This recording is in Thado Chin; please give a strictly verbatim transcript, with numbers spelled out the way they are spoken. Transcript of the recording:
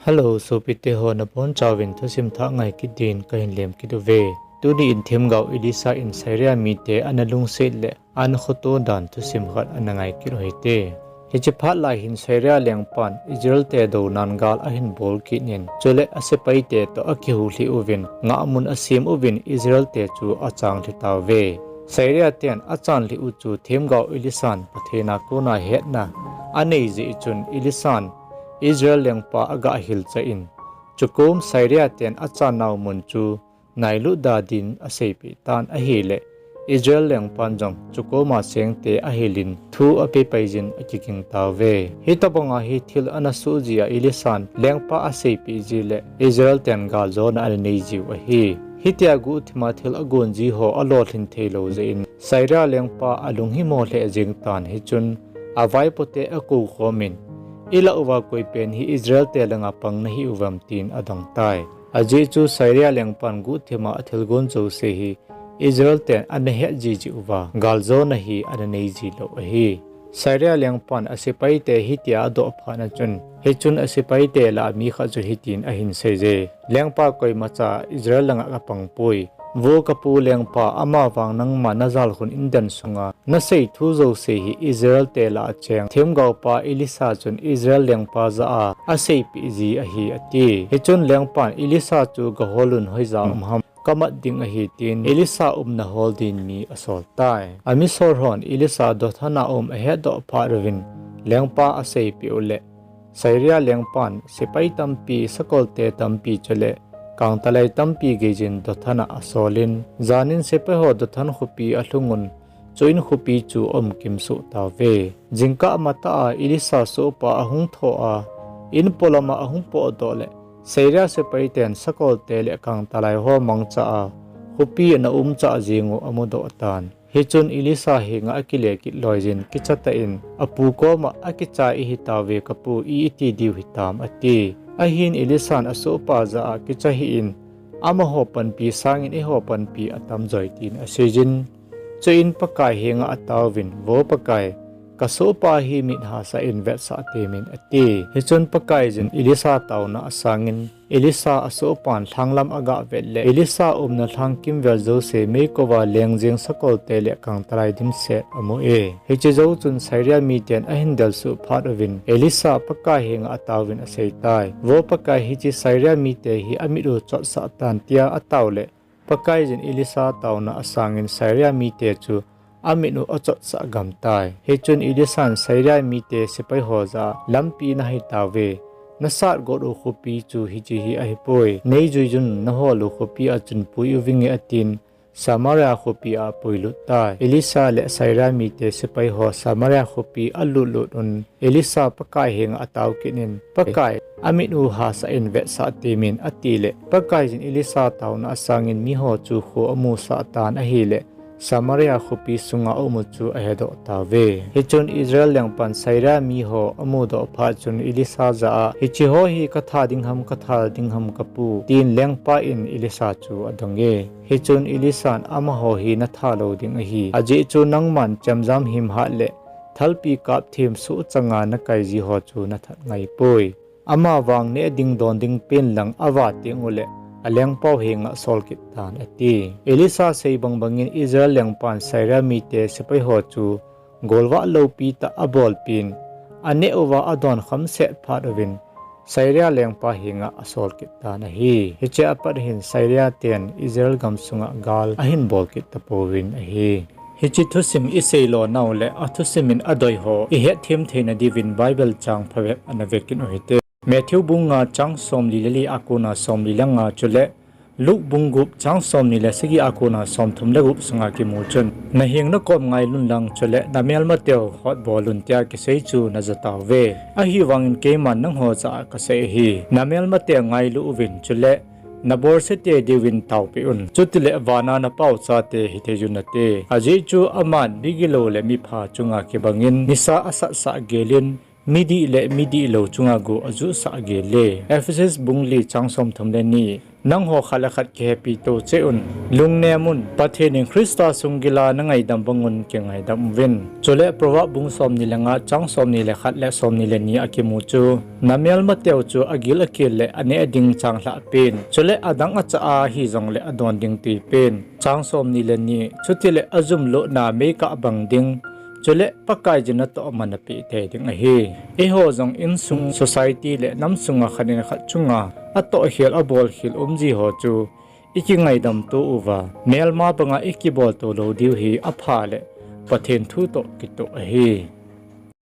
Hello, sopite ho, nabonchauvin thusim thah ngai kit din kahin lem kit uve. Tuni in themgao Elisha in Syria mite ana lungset le ana khoto dan thusim khat ana ngai kit u hite. Hiche phat lai hin Syria lengpan Israel te dounan gal ahin bol kit in, chule asepaite toh akihou lheh uvin, ngahmun asem uvin Israel te chu achang lhi tauve. Syria ten achan lheh u chu themgao Elishan Pathen a kona hetna anei jeh chun Elishan Israel lengpa agah hilchah in, chukom Syria ten achan nau mun chu nailut da din aseipeh tan ahile, Israel lengpan jong chukoma sengte ahilin thu apepai jin akiging tauve. Hitobanga hi thil ana soh jeh a Elishan lengpa aseipeh ji le Israel ten galjona ana nei jiu ahi. Hitia guhthima thil agon ji ho alolhin theilou jeh in Syria lengpa alung himo lheh jeng tan, hichun avaipote akou khomin, ilah uva koipen hi Israel te langa pang nahi uvam tin adong tai. Ajeh chu Syria lengpan guhthima athilgon jouse hi Israel ten ana het jiji uva, galjona hi ana nei ji lou ahi. Syria lengpan asepaite hitia adoh phat na chun, hichun asepaite lah a mi khat chu hitin ahin seije, lengpa, koimacha Israel langa kapang poi. Vo kapu lengpa, amavang nangma najalkhun indan sunga nasei thu jouse hi Israel te lah a cheng themgaopa Elisha chun Israel lengpa jah a aseipeh ji ahi, ati. Hichun lengpan Elisha chu gaholun hoija um ham, kamat ding ahi, tin Elisha umna hol din mi asol tai. Amisol hon Elisha dothan a um ahetdoh phat uvin lengpa aseipeh u le, Syria lengpan sepai tampi, sakolte tampi chule kangtalai tampi geijin dothan a asolin, janin sepai ho dothan khopi alhungun, chuin khopi chu aumkim soh tauve. Jingkah matah a Elisha sohpa ahung thoh a, in polama ahung potdoh le, Syria sepai ten sakolte le kangtalai ho mangcha a, khopi ana umchah jeng u amudoh tan. Hichun Elisha henga akile kit loijin, kichatah in, apu koma, akicha ihi tauve kapu, i iti diu hitam, ati. Ahin Elishan asohpa jah a, kicha hih in, amaho panpi sangin eiho panpi atamjoi, tin aseijin. Chuin Pakai henga ataovin, Vo Pakai, kasohpa hi mit hahsa in vetsah temin, ati. Hichun Pakaiyin Elisha taona asangin, Elisha asohpan lhanglam agah vet le, Elisha umna lhang kimvel jouse meikouva lengjeng sakolte le kangtalai dimset amu e. Hiche jou chun Syria miten ahin delsuh phat uvin, Elisha Pakai henga ataovin aseitai, Vo Pakai, hiche Syria mite hi amit u chotsah tan, tia atao le, Pakaiyin Elisha taona asangin Syria mite chu amit u achotsah gamtai. Hichun Elishan Syria mite sepai ho jah a, Lampi nahai tauve, nasatgot u khopi chu hiche hi ahipoi, neijuiyun, nahol u khopi a chun pui uvinge, atin, Samaria khopi a apuilut tai. Elisha le Syria mite sepai ho Samaria khopi alutlut un, Elisha Pakai henga atao kit in, Pakai, amit u hahsa in vetsah temin, atile, Pakaiyin Elisha taona asangin miho chu kho amusah tan ahile, Samaria khopi sunga aum u chu ahedoh tauve. Hichun Israel lengpan Syria miho amudoh phat chun Elisha jah a, Hicheho hi katha ding ham, katha ding ham kapu, tin lengpa in Elisha chu adong e. Hichun Elishan, Amaho hi natha lou ding ahi, ajeh chu nangman chemjam himhat le thalpi kap them sohchanga nakai ji ho chu nathat ngaipoi. Amavang neh ding don ding pen lang ava teng ule, alengpau henga sol kit tan, ati. Elisha sei bangbangin Israel lengpan Syria mite sepai ho chu golvah loupitah abolpin, aneh uva adon khamset phat uvin, Syria lengpa henga asol kit tan ahi. Hichea pat hin Syria ten Israel gamsunga gal ahin bol kit tapouvin ahi. Hiche thusim isei lonau le athusim in adoiho ihetthem theina diuvin Bible chang phabep ana vekit u hite. Matthew bung nga chang somli le li a kona somli le nga chule Luke bung gup chang somni le sagi a kona somthum le gup sunga kimu chun, Naheng nakom ngailun lang chule namelmateu hotbolun, tia kisei chu najatauve. Ahivangin keiman nangho jah a kasei ahi, namelmate ngailu uvin chule nabolsete diuvin taopeh un, chutile vana naPau chate hitheiyu nate. Ajeh chu aman migilou le mipha chunga kibangin nisa asatsah gelin, midih le midihlou chunga go ajuhsah gel e. Ephesus bung li chang somthum le ni. Nangho khat le khat kihepi to cheh un, lungnem un, Pathen in Christa sunggila nangaidam bang un kingaidam uvin. Chule Proverb bung somni le nga chang somni le khat le somni le ni a kimu chu, namelmateu chu agil akel le aneh ding chang lhah pen, chule adang acha a hijongle adon ding tui pen. Chang somni le ni, chutile ajumlona meikah bang ding, chule Pakaiyin natoh man apeh tei ding ahi. Eiho jong insung society le nam sunga khat in khat chunga atohkhel abolkhel umji ho chu ikingaidam to uva, melma banga ikibol to lou diu hi apha le Pathen thu toh kitoh ahi.